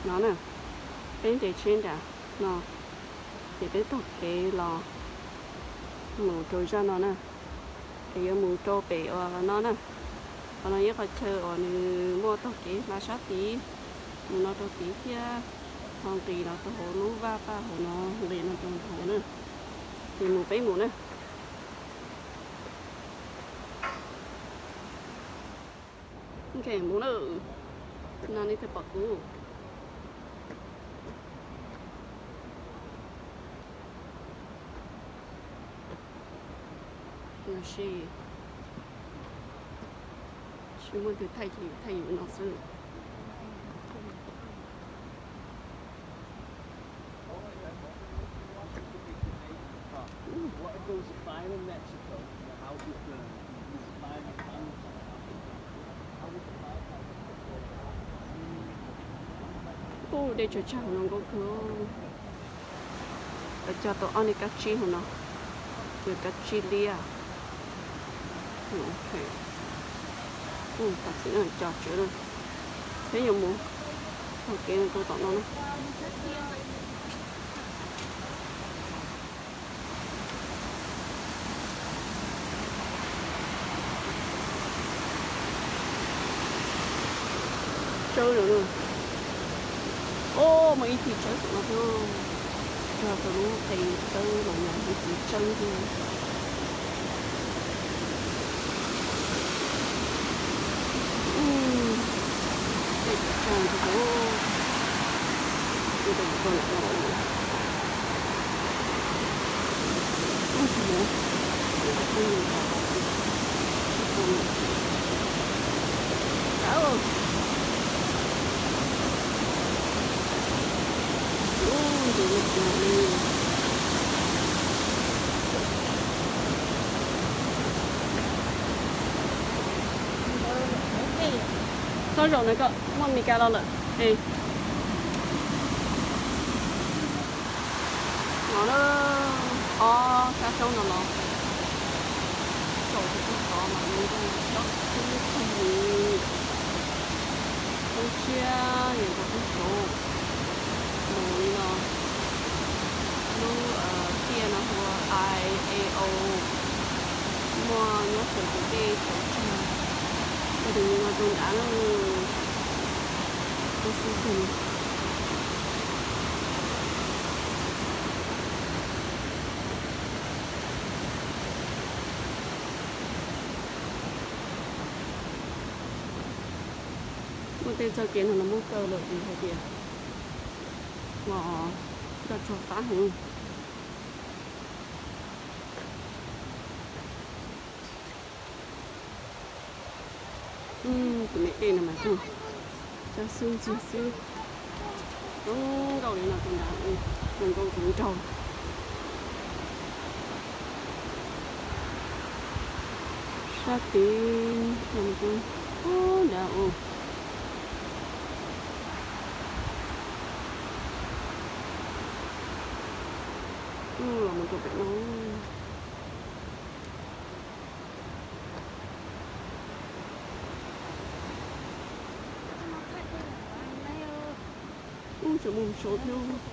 No na, peb nres tsheb nram no, ces peb taug kev los mus rau zaj no na, es yuav mus rau pem uas no na. Qhov no yog qhov chaw uas nws muaj taug kev hla sab tid, mus no rau tid thiab ho nqis no rau hauv lub vaj paj hauv no, nqis no rau hauv na. Ces mus peb mus na. Ok, mus na. No nej thiaj pom kuv. Tsis, tsis muaj tus thaij ces thaij yus no xwb. Ub, dej tshaj tshaj hauv no nkauj kawg. Cog tau ob niag kab tsib hauv no, niag kab tsib liab. Tab sis cog tsawv na, peb yuav mus taug kev rau tom no na. Tsawb no na. Ob, muaj ib thim tsawb tom no thiab. Cog tau lub qe tsawb los yog lub txiv tsawb thiab. Tej tsav tag, tus tus tus tus Txhob zaum na koj, muaj Meskas los lawm. No na, ob sab roob no los saum tus tod mas nws zoo li tsob xwb tug li. Lub siab yog rau lub saud mus li no. Lub tiaj no hu ua I A O, muaj nyob sawv tus dej tsaus tsag. Muaj tus li no rau nrad na, kub xwb tug li. Muaj tej txoj kev no los muab kaw lawm vim hais tias ua coj tsuag fab heev. Tus me dej no mas cog xwb ntxiag xwb. Zoo nkauj li no rau nrad, zoo nkauj tus nraug. Sab tid no kuj ub nrad ub. Ub, los mus rau pem no. Ub, tseem muaj saud thiab.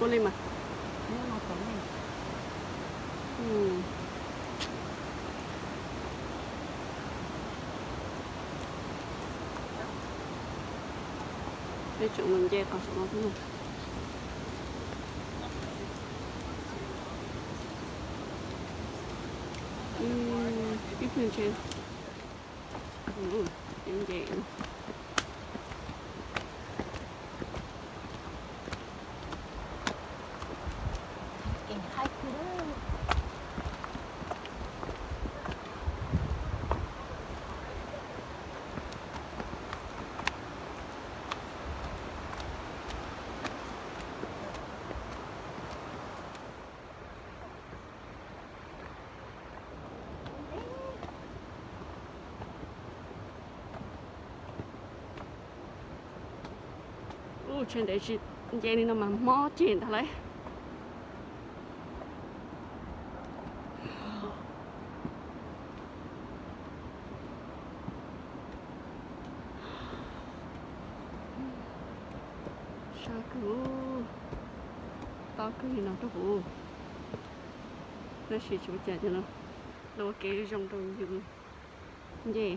Ua li mas. Peb tseem mus nce qhov saum no thiab. Ib pliag ntshe nce. Ub, tsis ntev tsis nce li no mas mob ceg ntag lauj. Sab kawg, tob kawg li no rau kuv. Tab sis tsis ua cas, cov no lawv ua kev zoo rau yus nce.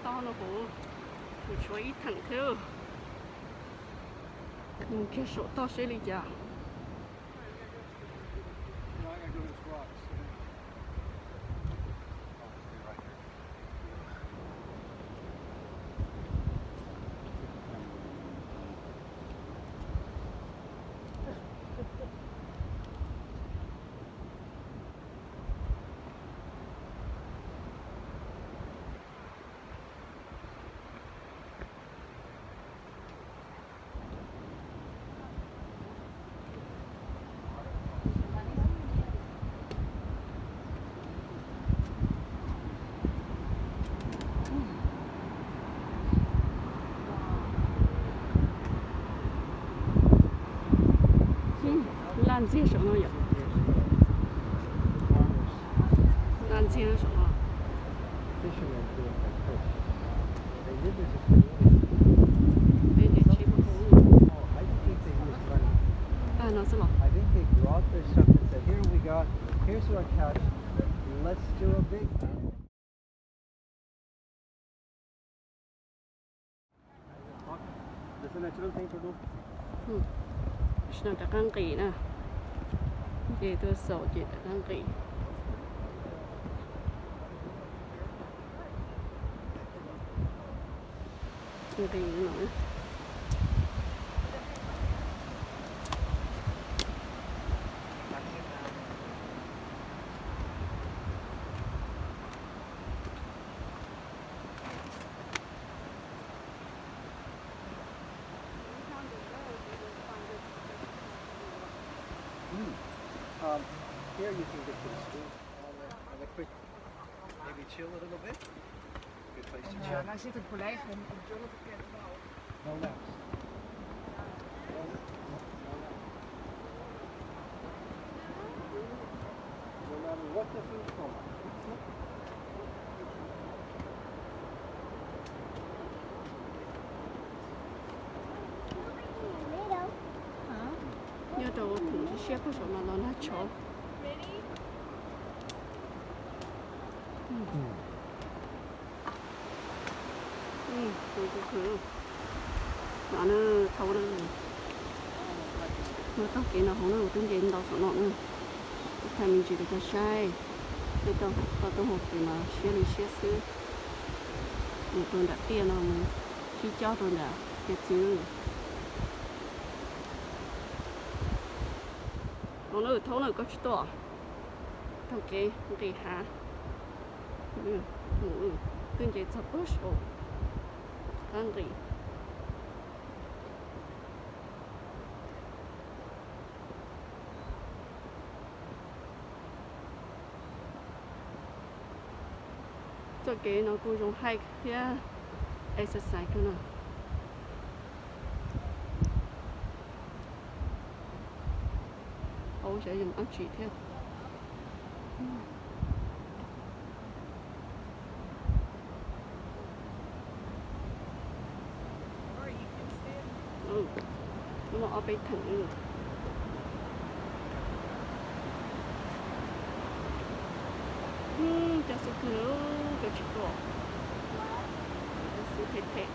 Tob no kuv, kuv tshuav ib theem thiab. Mus kiag saum toj seb li cas. Laj ntxiag saum no yom. Laj ntxiag saum no. Peb tias tsis pub tag no xwb los. Tam sim no rov qab nqis na. Ces tuaj xaus ces rov qab nqis. Nqis no. Mm. Um, here you can get some swimming on the, on the creek. Maybe chill a little bit. Good place to chill. Nice little place and enjoy the. No naps. No, no, no, no naps. No matter what the food coma. Nyob rau tus siab siab pog saum no los nag tshauv. Tus tus khwv no na, thaum no, no taug kev no hauv no twb nce ntau saum no na. Kuv thaij me ntsis rau koj saib, tej toj toj roob hauv kev mas siab li siab xwb. Mus rau nram tiaj no mus. Sib cob rau ntawm kev txwv. Ua lwm thaub lawm koj tsis tuaj. Taug kev nqis hav. Mus, twb nce txog puag saud, qab nqis. Txoj kev no kuj zoo hike thiab exercise kawg no. Hauv xyov zoo dab tsi thiab. Muaj ob peb theem. Cov xub kawg, cov tsis tuaj, cov xub them them.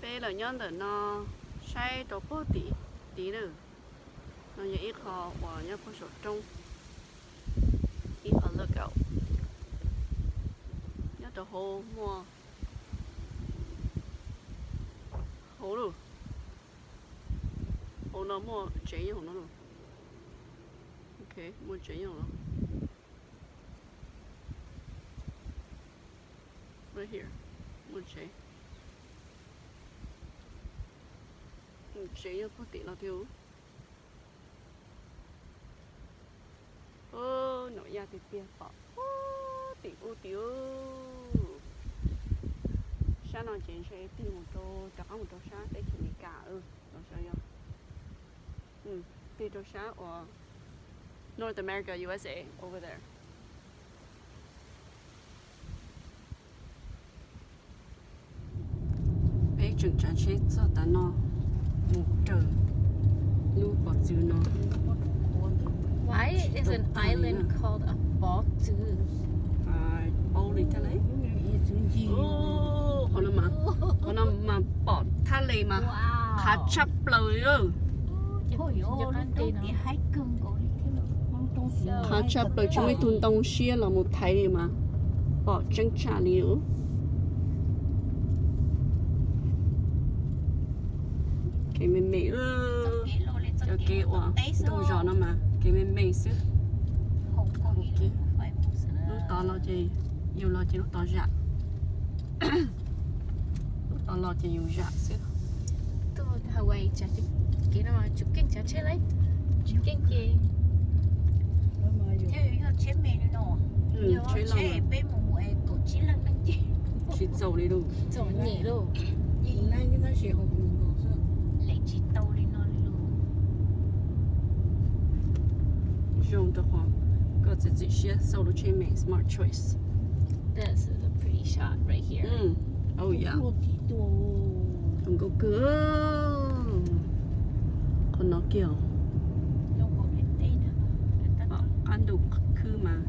Peb los nyob ntawm no saib rau puag tim tid lawm. No yog ib qho uas nyob puag saum roob, ib qho lookout. Nyob rau hauv muaj hauv lawm. Hauv no muaj tsev nyob hauv no lawm. Ok, muaj tsev nyob hauv no. Right here. Muaj tsev. Tsev nyob puag tim no thiab. Ub, nov yaj tiag tiag pom puag tim ub tid. Sab no ces ntshe tig mus rau, rov qab mus rau sab teb chaws Amelikas los xyov yog. Tig rau sab uas North America, U S A, over there. Peb tseem tsav tsheb txog tav no mus raws lub pov txwv no. Why is an island called a pov txwv? Paub li thiab lauj. Qhov no mas pom thaj le mas qhav tshaj plaws li lawm. Qhav tshaj plaws tsis muaj ib tug ntoo siab los mus thaiv li mas pom tseeb tshaj li. Kev me me, cov kev uas ntug zos no mas kev me me xwb. Lub tod los ces yus los ces lub tod zam. Lub tod los ces yus zam xwb. Tuaj Hawaii tsav kev no tsis keej tsav tsheb lauj. Tsis keej ces tsheb loj tsis txaus li lauj. Txom nyem lauj. Zoo rau qhov koj txiav txim siab xauj lub tsheb me, smart choice. This is a pretty shot right here. Oh yeah. Zoo nkauj kawg. Qhov no kiag. Qab ntug khwb mas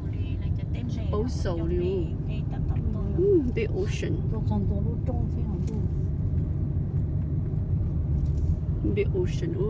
paub xaus li. Big ocean. Big ocean u.